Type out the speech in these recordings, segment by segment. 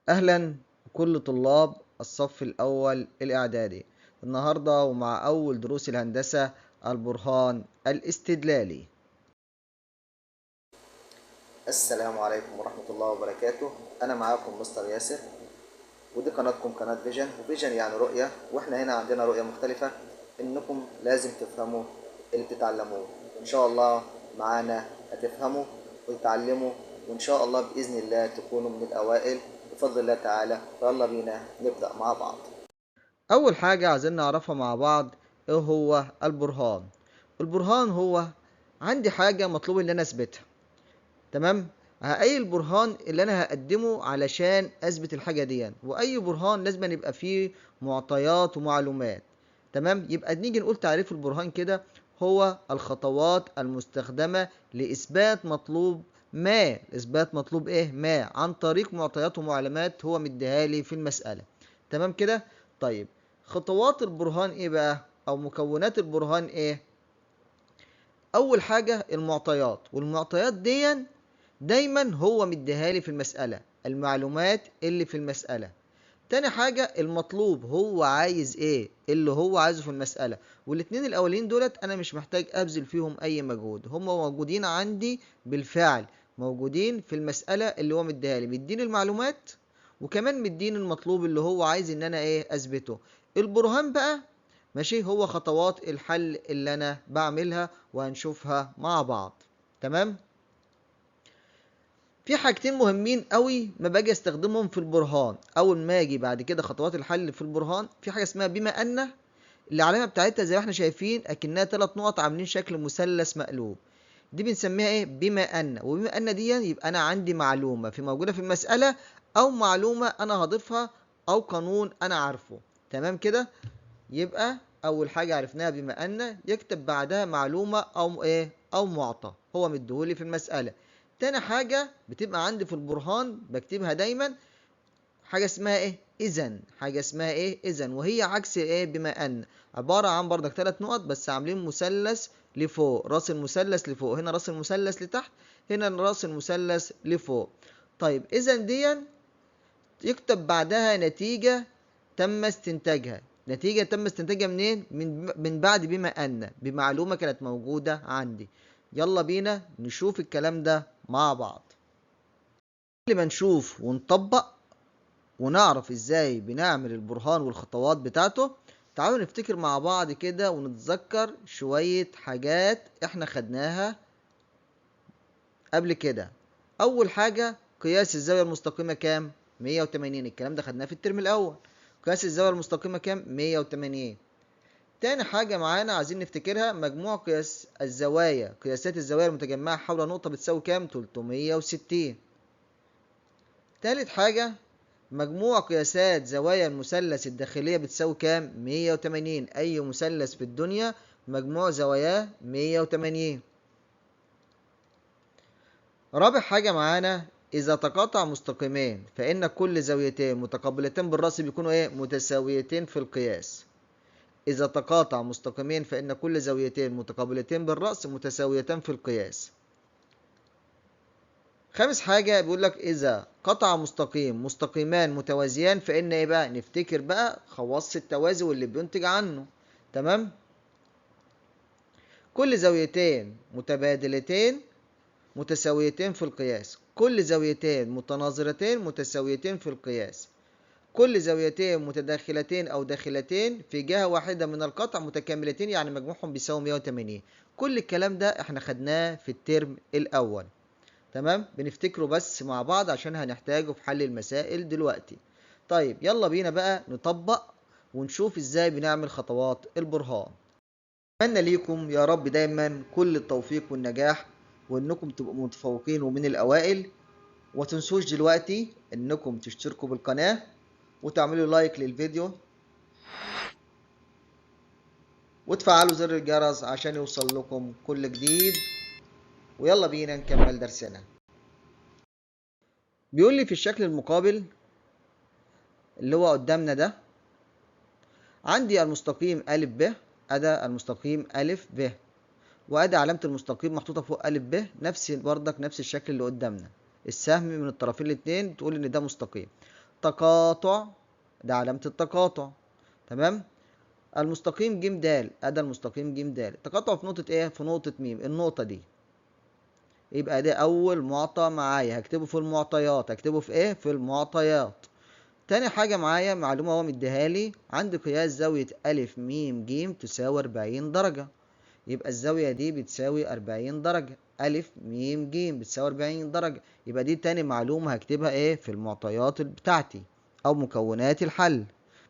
أهلا بكل طلاب الصف الأول الإعدادي. النهاردة ومع أول دروس الهندسة البرهان الاستدلالي. السلام عليكم ورحمة الله وبركاته. أنا معاكم مستر ياسر، ودي قناتكم قناة Vision، و Vision يعني رؤية، وإحنا هنا عندنا رؤية مختلفة إنكم لازم تفهموا اللي بتتعلموه. إن شاء الله معانا هتفهموا وتتعلموا، وإن شاء الله بإذن الله تكونوا من الأوائل بفضل الله تعالى. فيلا بينا نبدأ مع بعض. أول حاجة عايزين نعرفها مع بعض إيه هو البرهان. البرهان هو عندي حاجة مطلوب إن أنا أثبتها، تمام؟ أي البرهان اللي أنا هقدمه علشان أثبت الحاجة دي، وأي برهان لازم يبقى فيه معطيات ومعلومات، تمام؟ يبقى نيجي نقول تعريف البرهان كده هو الخطوات المستخدمة لإثبات مطلوب ما، إثبات مطلوب إيه؟ ما، عن طريق معطيات ومعلومات هو مديها لي في المسألة، تمام كده؟ طيب خطوات البرهان إيه بقى؟ أو مكونات البرهان إيه؟ أول حاجة المعطيات، والمعطيات دي دايما هو مديها لي في المسألة، المعلومات اللي في المسألة. تاني حاجة المطلوب، هو عايز ايه، اللي هو عايزه في المسألة. والاتنين الاولين دولت انا مش محتاج ابذل فيهم اي مجهود، هم موجودين عندي بالفعل، موجودين في المسألة اللي هو مديها لي، مديني المعلومات وكمان مديني المطلوب اللي هو عايز ان انا ايه اثبته. البرهان بقى ماشي هو خطوات الحل اللي انا بعملها وهنشوفها مع بعض، تمام؟ في حاجتين مهمين قوي ما باجي استخدمهم في البرهان. اول ما اجي بعد كده خطوات الحل في البرهان، في حاجه اسمها بما ان، العلامه بتاعتها زي ما احنا شايفين اكنها 3 نقط عاملين شكل مثلث مقلوب، دي بنسميها ايه؟ بما ان. وبما ان دي يبقى انا عندي معلومه في موجوده في المساله، او معلومه انا هضيفها، او قانون انا عارفه، تمام كده؟ يبقى اول حاجه عرفناها بما ان، يكتب بعدها معلومه او ايه؟ او معطى هو مديهولي في المساله. تاني حاجة بتبقى عندي في البرهان بكتبها دايما، حاجة اسمها ايه؟ إذن. حاجة اسمها ايه؟ إذن، وهي عكس ايه؟ بما أن، عبارة عن برضك 3 نقط بس عاملين مثلث لفوق، راس المثلث لفوق، هنا راس المثلث لتحت، هنا راس المثلث لفوق. طيب إذن دي يكتب بعدها نتيجة تم استنتاجها. نتيجة تم استنتاجها منين؟ من بعد بما أن، بمعلومة كانت موجودة عندي. يلا بينا نشوف الكلام ده مع بعض. قبل ما نشوف ونطبق ونعرف ازاي بنعمل البرهان والخطوات بتاعته، تعالوا نفتكر مع بعض كده ونتذكر شوية حاجات احنا خدناها قبل كده. اول حاجة قياس الزاوية المستقيمة كام؟ 180. الكلام ده خدناه في الترم الاول. قياس الزاوية المستقيمة كام؟ 180. تاني حاجة معانا عايزين نفتكرها مجموع قياس الزوايا، قياسات الزوايا المتجمعة حول نقطة بتساوي كام؟ 360. تالت حاجة مجموع قياسات زوايا المثلث الداخلية بتساوي كام؟ 180. أي مثلث في الدنيا مجموع زواياه 180. رابع حاجة معانا إذا تقاطع مستقيمين فإن كل زاويتين متقابلتين بالرأس بيكونوا إيه؟ متساويتين في القياس. إذا تقاطع مستقيمين فإن كل زاويتين متقابلتين بالرأس متساويتان في القياس. خامس حاجة بيقول لك إذا قطع مستقيم مستقيمان متوازيان فإن إيه بقى؟ نفتكر بقى خواص التوازي واللي بينتج عنه، تمام؟ كل زاويتين متبادلتين متساويتين في القياس، كل زاويتين متناظرتين متساويتين في القياس، كل زاويتين متداخلتين أو داخلتين في جهة واحدة من القطع متكاملتين، يعني مجموعهم بيساوي 180. كل الكلام ده احنا خدناه في الترم الأول، تمام؟ بنفتكره بس مع بعض عشان هنحتاجه في حل المسائل دلوقتي. طيب يلا بينا بقى نطبق ونشوف ازاي بنعمل خطوات البرهان. أتمنى ليكم يا رب دايما كل التوفيق والنجاح، وإنكم تبقوا متفوقين ومن الأوائل. ومتنسوش دلوقتي إنكم تشتركوا بالقناة وتعملوا لايك للفيديو وتفعلوا زر الجرس عشان يوصل لكم كل جديد. ويلا بينا نكمل درسنا. بيقول لي في الشكل المقابل اللي هو قدامنا ده عندي المستقيم أ ب، أدا المستقيم أ ب، وأدي علامة المستقيم محطوطة فوق أ ب، نفس بردك نفس الشكل اللي قدامنا، السهم من الطرفين الاتنين تقول إن ده مستقيم. تقاطع، ده علامة التقاطع، تمام. المستقيم ج د، ادي المستقيم ج د تقاطع في نقطة ايه؟ في نقطة م، النقطة دي. يبقى ده أول معطى معايا، هكتبه في المعطيات، هكتبه في ايه؟ في المعطيات. تاني حاجة معايا معلومة هو مديها لي، عندي قياس زاوية أ م ج تساوي 40 درجة، يبقى الزاوية دي بتساوي 40 درجة، أ م ج بتساوي 40 درجة، يبقى دي تاني معلومة هكتبها ايه؟ في المعطيات بتاعتي أو مكونات الحل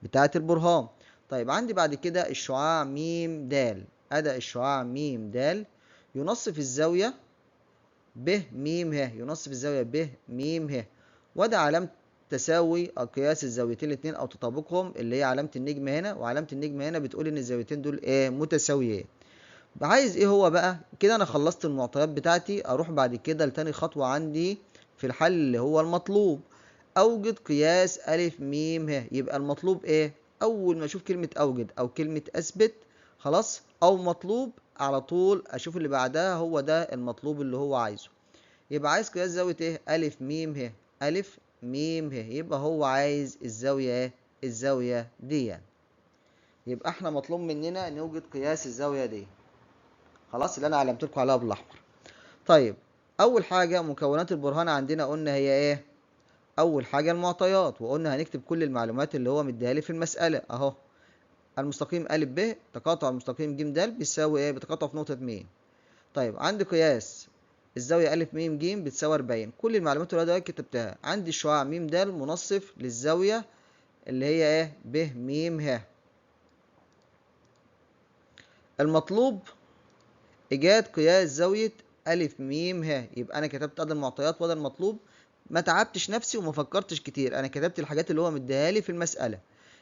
بتاعت البرهان. طيب عندي بعد كده الشعاع م د، أدي الشعاع م د ينصف الزاوية ب م ه، ينصف الزاوية ب م ه، وده علامة تساوي قياس الزاويتين الاتنين أو تطابقهم اللي هي علامة النجم هنا، وعلامة النجم هنا بتقول إن الزاويتين دول إيه؟ متساويين. عايز إيه هو بقى؟ كده أنا خلصت المعطيات بتاعتي، أروح بعد كده لتاني خطوة عندي في الحل اللي هو المطلوب، أوجد قياس أ م ه. يبقى المطلوب إيه؟ أول ما أشوف كلمة أوجد أو كلمة أثبت خلاص أو مطلوب، على طول أشوف اللي بعدها هو ده المطلوب اللي هو عايزه. يبقى عايز قياس زاوية إيه؟ أ م ه، أ م ه، يبقى هو عايز الزاوية إيه؟ الزاوية دي يعني. يبقى إحنا مطلوب مننا نوجد قياس الزاوية دي، خلاص، اللي أنا علمت لكم عليها بالأحمر. طيب أول حاجة مكونات البرهان عندنا قلنا هي إيه؟ أول حاجة المعطيات، وقلنا هنكتب كل المعلومات اللي هو مديها لي في المسألة أهو. المستقيم أ ب تقاطع المستقيم ج د بيساوي إيه؟ بتقاطع في نقطة م. طيب عندي قياس الزاوية أ م ج بتساوي 40، كل المعلومات اللي أنا كتبتها. عندي الشعاع م د منصف للزاوية اللي هي إيه؟ ب م ه. المطلوب إيجاد قياس زاوية أ م ه، يبقى أنا كتبت أدي المعطيات وده المطلوب، ما تعبتش نفسي وما فكرتش كتير، أنا كتبت الحاجات اللي هو مديها لي في المسألة.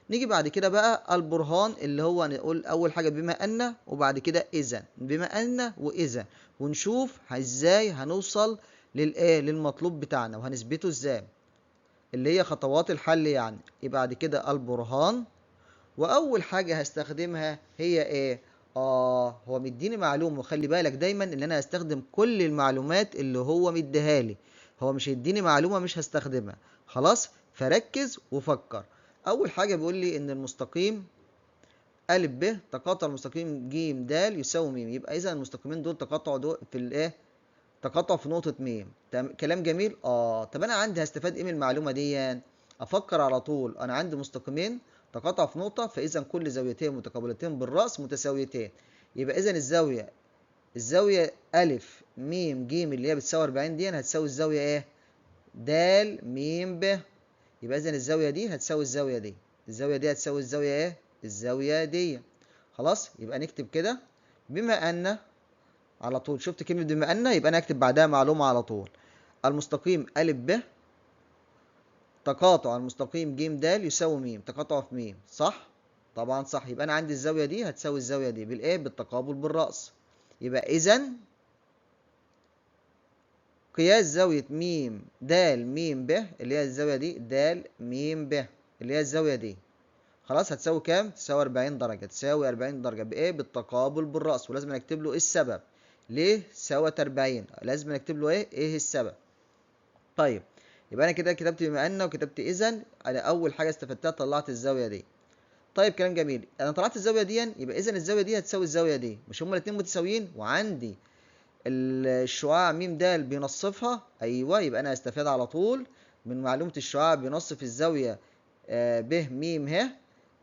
نيجي بعد كده بقى البرهان اللي هو نقول أول حاجة بما أن، وبعد كده إذا، بما أن وإذا، ونشوف إزاي هنوصل للإيه؟ للمطلوب بتاعنا وهنثبته إزاي، اللي هي خطوات الحل يعني. يبقى بعد كده البرهان، وأول حاجة هستخدمها هي إيه؟ هو مديني معلومة، وخلي بالك دايما إن أنا هستخدم كل المعلومات اللي هو مديها لي، هو مش هيديني معلومة مش هستخدمها، خلاص؟ فركز وفكر. أول حاجة بيقول لي إن المستقيم أ ب تقاطع المستقيم ج د يساوي م، يبقى إذا المستقيمين دول تقاطعوا دول في الإيه؟ تقاطع في نقطة م. كلام جميل. طب أنا عندي هستفاد إيه من المعلومة دي؟ أفكر على طول، أنا عندي مستقيمين تقاطع في نقطة، فإذا كل زاويتين متقابلتين بالرأس متساويتين، يبقى إذا الزاوية أ م ج اللي هي بتساوي 40 دي هتساوي الزاوية إيه؟ د م ب، يبقى إذا الزاوية دي هتساوي الزاوية دي، الزاوية دي هتساوي الزاوية إيه؟ الزاوية دي. خلاص؟ يبقى نكتب كده بما أن، على طول شفت كلمة بما أن يبقى أنا هكتب بعدها معلومة على طول. المستقيم أ ب تقاطع المستقيم ج د يساوي م، تقاطع في م، صح؟ طبعا صح. يبقى أنا عندي الزاوية دي هتساوي الزاوية دي بالإيه؟ بالتقابل بالرأس. يبقى إذا قياس زاوية م د م ب اللي هي الزاوية دي د م ب اللي هي الزاوية دي، خلاص، هتساوي كام؟ تساوي 40 درجة، تساوي 40 درجة بإيه؟ بالتقابل بالرأس، ولازم نكتب له إيه السبب؟ ليه ساوت 40؟ لازم نكتب له إيه؟ إيه السبب؟ طيب يبقى أنا كده كتبت بما أن وكتبت إذا، أنا أول حاجة استفدتها طلعت الزاوية دي. طيب كلام جميل، أنا طلعت الزاوية دي، يبقى إذا الزاوية دي هتساوي الزاوية دي، مش هما الاتنين متساويين؟ وعندي الشعاع م د بينصفها، أيوه، يبقى أنا هستفاد على طول من معلومة الشعاع بينصف الزاوية ب م ه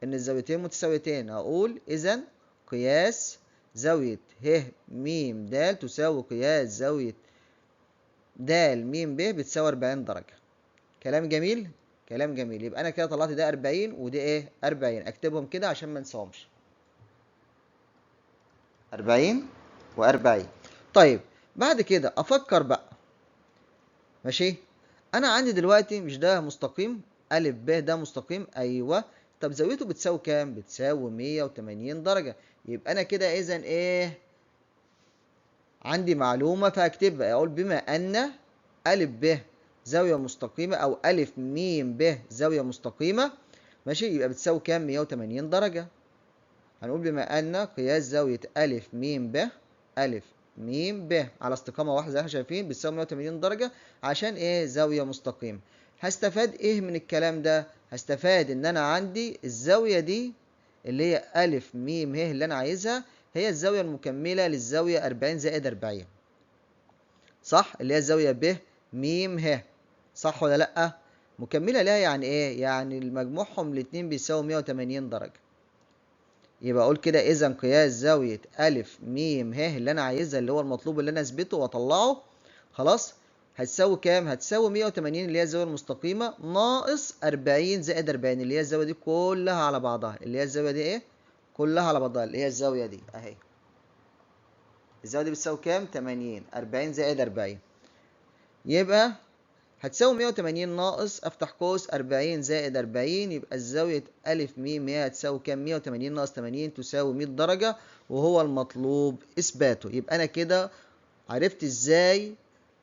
إن الزاويتين متساويتين. هقول إذا قياس زاوية ه م د تساوي قياس زاوية د م ب بتساوي 40 درجة. كلام جميل؟ كلام جميل. يبقى أنا كده طلعت ده 40 وده إيه؟ 40، أكتبهم كده عشان ما انساهمش، 40 و40. طيب بعد كده أفكر بقى، ماشي؟ أنا عندي دلوقتي مش ده مستقيم أ ب ده مستقيم، أيوه، طب زاويته بتساوي كام؟ بتساوي 180 درجة. يبقى أنا كده إذا إيه؟ عندي معلومة فهكتبها، أقول بما أن أ ب زاوية مستقيمة أو أ م ب زاوية مستقيمة، ماشي، يبقى بتساوي كام؟ 180 درجة. هنقول بما أن قياس زاوية أ م ب، أ م ب على استقامة واحدة زي ما احنا شايفين بتساوي 180 درجة، عشان إيه؟ زاوية مستقيمة. هستفاد ايه من الكلام ده؟ هستفاد ان انا عندي الزاوية دي اللي هي ألف ميم ه اللي انا عايزها هي الزاوية المكملة للزاوية 40 زائد 40، صح؟ اللي هي الزاوية ب ميم ه، صح ولا لأ؟ مكملة لها يعني ايه؟ يعني مجموعهم الاتنين بيساوي 180 درجة. يبقى اقول كده اذا قياس زاوية ألف ميم ه اللي انا عايزها اللي هو المطلوب اللي انا اثبته واطلعه، خلاص، هتساوي كام؟ هتساوي 180 اللي هي الزاوية المستقيمة ناقص 40 زائد 40 اللي هي الزاوية دي كلها على بعضها، اللي هي الزاوية دي ايه؟ كلها على بعضها اللي هي الزاوية دي اهي. الزاوية دي بتساوي كام؟ 80، 40 زائد 40، يبقى هتساوي 180 ناقص افتح قوس 40 زائد 40، يبقى الزاوية ألف ميم هي هتساوي كام؟ 180 ناقص 80 تساوي 100 درجة، وهو المطلوب إثباته. يبقى أنا كده عرفت إزاي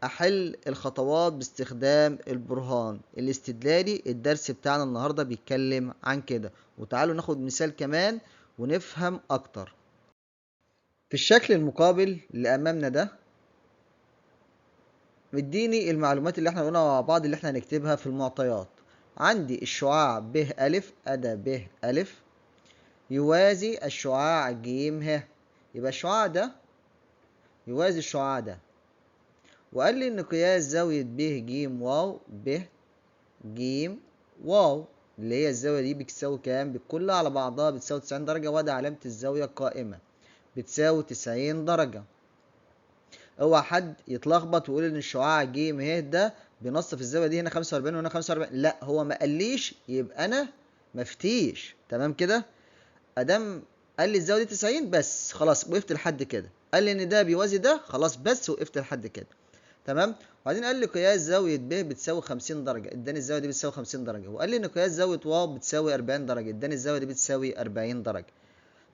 أحل الخطوات باستخدام البرهان الاستدلالي. الدرس بتاعنا النهاردة بيتكلم عن كده، وتعالوا ناخد مثال كمان ونفهم أكتر. في الشكل المقابل اللي أمامنا ده مديني المعلومات اللي احنا قلناها مع بعض اللي احنا هنكتبها في المعطيات. عندي الشعاع ب ألف، أدا ب ألف يوازي الشعاع ج ه، يبقى الشعاع ده يوازي الشعاع ده. وقال لي إن قياس زاوية ب ج واو، ب ج واو اللي هي الزاوية دي بتساوي كام؟ بكل على بعضها بتساوي 90 درجة، وده علامة الزاوية القائمة بتساوي 90 درجة. اوعى حد يتلخبط ويقول ان الشعاع ج ه ده بينص في الزاوية دي هنا 45 وهنا 45، لا هو ما قاليش يبقى انا مفتيش. تمام كده؟ ادام قال لي الزاوية دي 90 بس خلاص وقفت لحد كده، قال لي ان ده بيوازي ده خلاص بس وقفت لحد كده. تمام؟ وبعدين قال لي قياس زاوية ب بتساوي 50 درجة، اداني الزاوية دي بتساوي 50 درجة. وقال لي ان قياس زاوية واو بتساوي 40 درجة، اداني الزاوية دي بتساوي 40 درجة.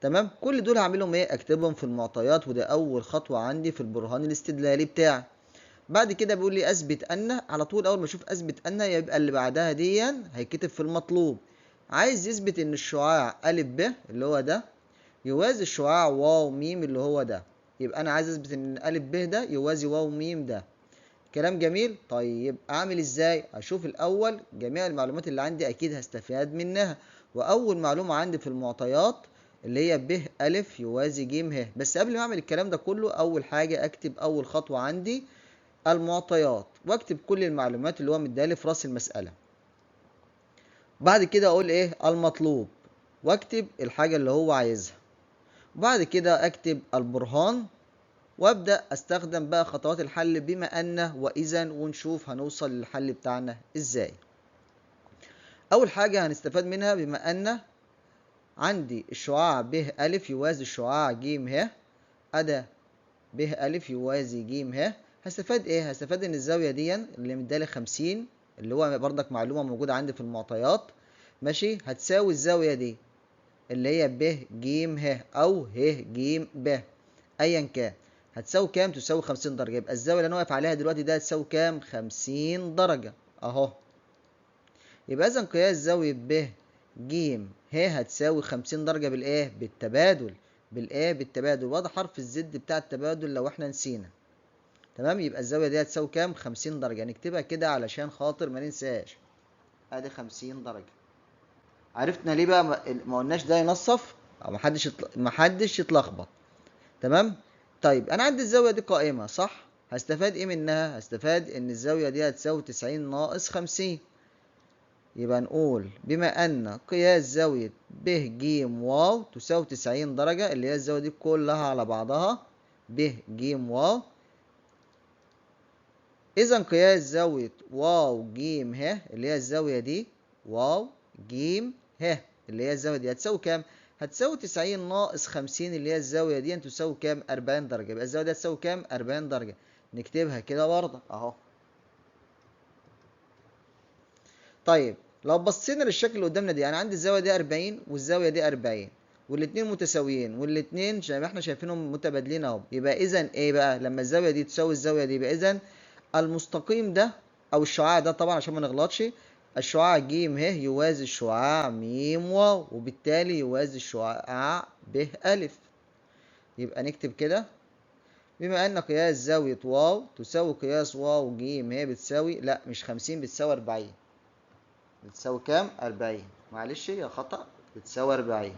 تمام؟ كل دول هعملهم ايه؟ اكتبهم في المعطيات، وده اول خطوة عندي في البرهان الاستدلالي بتاعي. بعد كده بيقول لي اثبت ان، على طول اول ما اشوف اثبت ان يبقى اللي بعدها دي هيتكتب في المطلوب. عايز يثبت ان الشعاع أ ب اللي هو ده يوازي الشعاع واو ميم اللي هو ده، يبقى انا عايز اثبت ان أ ب ده يوازي واو ميم ده. كلام جميل. طيب اعمل ازاي؟ اشوف الاول جميع المعلومات اللي عندي اكيد هستفاد منها، واول معلومة عندي في المعطيات اللي هي ب ألف يوازي ج ه. بس قبل ما اعمل الكلام ده كله اول حاجة اكتب اول خطوة عندي المعطيات، واكتب كل المعلومات اللي هو مديها لي في راس المسألة. بعد كده اقول ايه؟ المطلوب، واكتب الحاجة اللي هو عايزها. وبعد كده اكتب البرهان، وابدأ استخدم بقى خطوات الحل بما ان واذا، ونشوف هنوصل للحل بتاعنا ازاي. اول حاجة هنستفاد منها بما ان عندي الشعاع ب ألف يوازي الشعاع ج ه، أدا ب ألف يوازي ج ه. هستفاد ايه؟ هستفاد ان الزاوية دي اللي مدالي 50 اللي هو برضك معلومة موجودة عندي في المعطيات، ماشي، هتساوي الزاوية دي اللي هي ب ج ه او ه ج ب ايا كان، هتساوي كام؟ تساوي 50 درجة. يبقى الزاوية اللي انا واقف عليها دلوقتي ده هتساوي كام؟ 50 درجة اهو. يبقى اذا قياس زاوية ب ج ه هتساوي 50 درجة بالايه؟ بالتبادل. بالايه؟ بالتبادل. وده حرف الزد بتاع التبادل لو احنا نسينا. تمام؟ يبقى الزاوية دي هتساوي كام؟ 50 درجة. نكتبها كده علشان خاطر ما ننساش. ادي 50 درجة. عرفنا ليه بقى ما قلناش ده ينصف او محدش يتلخبط. تمام؟ طيب انا عندي الزاوية دي قائمة صح؟ هستفاد ايه منها؟ هستفاد ان الزاوية دي هتساوي 90 ناقص 50. يبقى نقول بما ان قياس زاوية ب ج واو تساوي 90 درجة اللي هي الزاوية دي كلها على بعضها ب ج واو، إذا قياس زاوية واو ج ه اللي هي الزاوية دي واو ج ه اللي هي الزاوية دي هتساوي كام؟ هتساوي 90 ناقص 50 اللي هي الزاوية دي تساوي كام؟ 40 درجة. يبقى الزاوية دي هتساوي كام؟ 40 درجة. نكتبها كده برضه أهو. طيب لو بصينا للشكل اللي قدامنا دي، أنا عندي الزاوية دي 40 والزاوية دي 40 والاتنين متساويين والاتنين زي ما احنا شايفينهم متبادلين اهو. يبقى إذا إيه بقى؟ لما الزاوية دي تساوي الزاوية دي يبقى إذا المستقيم ده أو الشعاع ده طبعا عشان ما نغلطش، الشعاع ج ه يوازي الشعاع م واو، وبالتالي يوازي الشعاع ب ألف. يبقى نكتب كده بما أن قياس زاوية واو تساوي قياس واو ج ه بتساوي، لا مش 50 بتساوي 40. بتساوي كام؟ 40. معلش يا خطأ، بتساوي 40.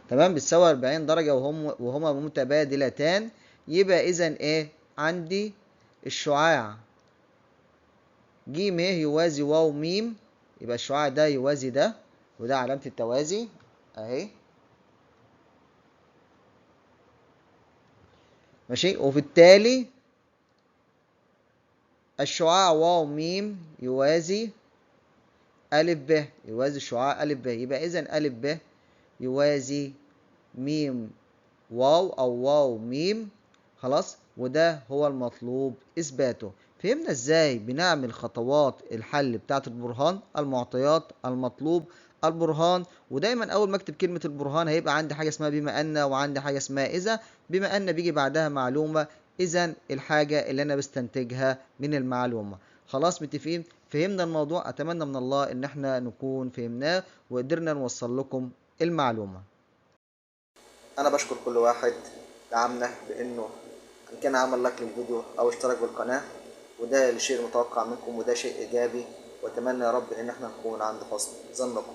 تمام، بتساوي 40 درجة وهما متبادلتان. يبقى إذا إيه؟ عندي الشعاع ج م يوازي واو ميم، يبقى الشعاع ده يوازي ده، وده علامة التوازي أهي. ماشي، وبالتالي الشعاع واو ميم يوازي ألف ب، يوازي الشعاع ألف ب. يبقى إذا ألف ب يوازي ميم واو أو واو ميم. خلاص، وده هو المطلوب إثباته. فهمنا إزاي بنعمل خطوات الحل بتاعة البرهان، المعطيات، المطلوب، البرهان. ودايما أول ما أكتب كلمة البرهان هيبقى عندي حاجة اسمها بما أن، وعندي حاجة اسمها إذا. بما أن بيجي بعدها معلومة، إذا الحاجة اللي أنا بستنتجها من المعلومة. خلاص متفقين؟ فهمنا الموضوع. أتمنى من الله إن احنا نكون فهمناه وقدرنا نوصل لكم المعلومة. أنا بشكر كل واحد دعمنا بإنه إن كان عمل لايك للفيديو أو اشترك بالقناة، وده الشيء المتوقع منكم وده شيء إيجابي، وأتمنى يا رب إن احنا نكون عند حسن ظنكم.